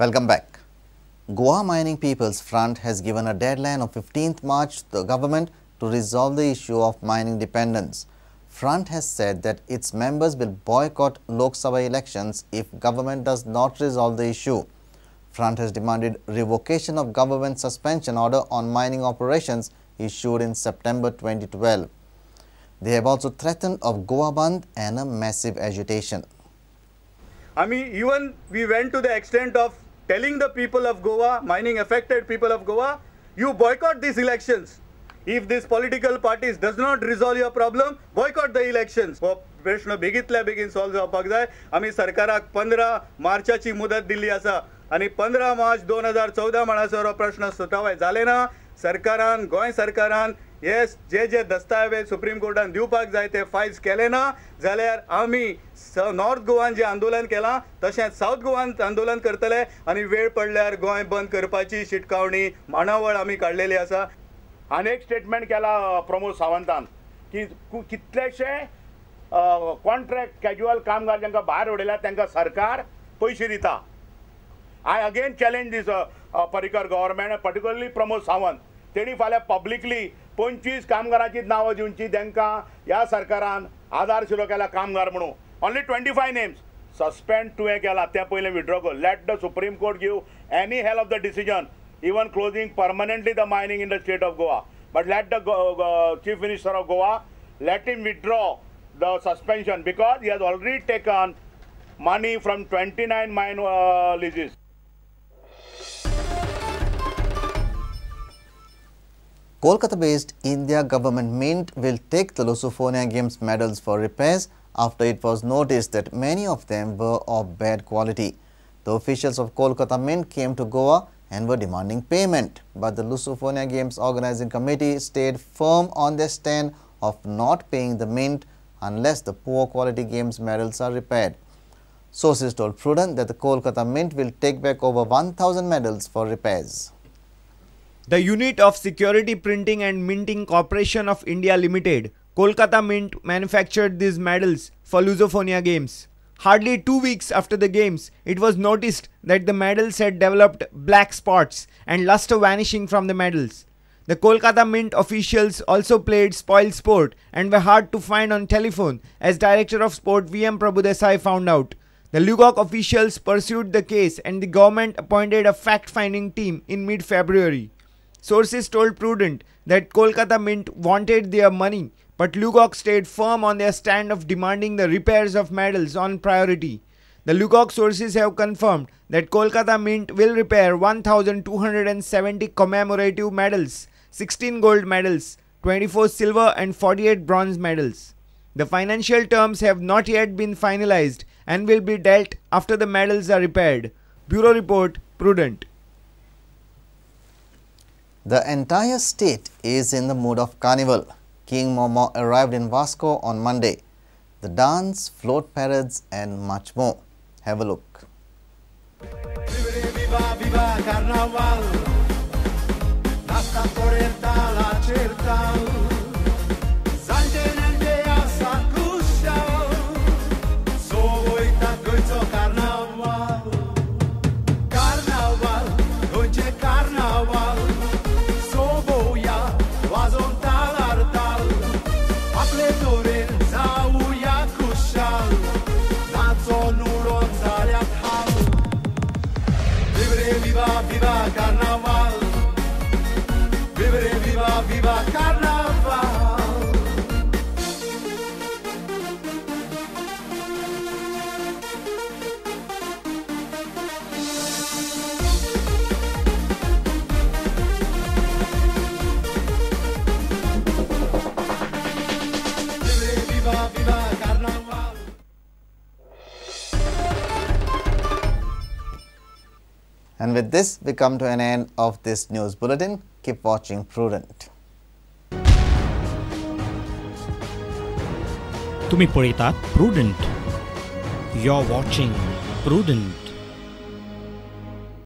Welcome back. Goa Mining People's Front has given a deadline of 15th March to the government to resolve the issue of mining dependence. Front has said that its members will boycott Lok Sabha elections if government does not resolve the issue. Front has demanded revocation of government suspension order on mining operations issued in September 2012. They have also threatened of Goa Bandh and a massive agitation. I mean, even we went to the extent of telling the people of Goa, mining affected people of Goa, you boycott these elections. If these political parties does not resolve your problem, boycott the elections. हो प्रश्न बेगीतल्या बेगीन solve जावपाक जाय. आमी सरकाराक 15 मार्चाची मुदत दिल्ली आसा आनी 15 मार्च 2014 म्हणसर हो प्रश्न सुटावे जाले ना, सरकारान, गोंय सरकारान हे जे जे दस्तावेज सुप्रीम कोर्टान दिवपाक जाय ते फायल्स केले ना जाल्यार आमी नॉर्थ गोवान जे आंदोलन केलां तशेंच सावथ गोवान आंदोलन करतले आनी वेळ पडल्यार गोंय बंद करपाची शिटकावणी मांडावळ आमी काडलेली आसा. आनी एक स्टेटमेंट केला प्रमोद सावंतान की कितलेशे कॉन्ट्रॅक्ट कॅज्युअल कामगार जांकां भायर उडयल्या तांकां सरकार पयशे दिता. I again challenge this Parrikar government, particularly Pramod Sawant. तेणी फाल्यां पब्लिकली 25 कामगारांची नांवां दिवची तांकां ह्या सरकारान आधार शिरो केला कामगार म्हणून. ओन्ली 25 नेम्स सस्पेंड तुवें केला तें पयलें विड्रॉ कर. Let the Supreme Court give any hell of the decision, even closing permanently the mining in the state of Goa. But let the Chief Minister of Goa, let him withdraw the suspension because he has already taken money from 29 mine leases. Kolkata-based India Government Mint will take the Lusophonia Games medals for repairs after it was noticed that many of them were of bad quality. The officials of Kolkata Mint came to Goa and were demanding payment, but the Lusophonia Games Organizing Committee stayed firm on their stand of not paying the mint unless the poor quality games medals are repaired. Sources told Prudent that the Kolkata Mint will take back over 1,000 medals for repairs. The unit of Security Printing and Minting Corporation of India Limited, Kolkata Mint, manufactured these medals for Lusophonia Games. Hardly 2 weeks after the games, it was noticed that the medals had developed black spots and luster vanishing from the medals. The Kolkata Mint officials also played spoil sport and were hard to find on telephone, as Director of Sport V.M. Prabhudesai found out. The Lugok officials pursued the case and the government appointed a fact-finding team in mid-February. Sources told Prudent that Kolkata Mint wanted their money, but Lugok stayed firm on their stand of demanding the repairs of medals on priority. The Lugok sources have confirmed that Kolkata Mint will repair 1,270 commemorative medals, 16 gold medals, 24 silver and 48 bronze medals. The financial terms have not yet been finalized and will be dealt after the medals are repaired. Bureau Report, Prudent. The entire state is in the mood of carnival. King Momo arrived in Vasco on Monday. The dance, float parades and much more. Have a look. Viva, viva Carnaval. Viva Carnaval, viva, viva, viva Carnaval. Viva, viva, viva Carnaval. And with this, we come to an end of this news bulletin. Keep watching Prudent. तुम्ही पळयतात Prudent. You're watching Prudent.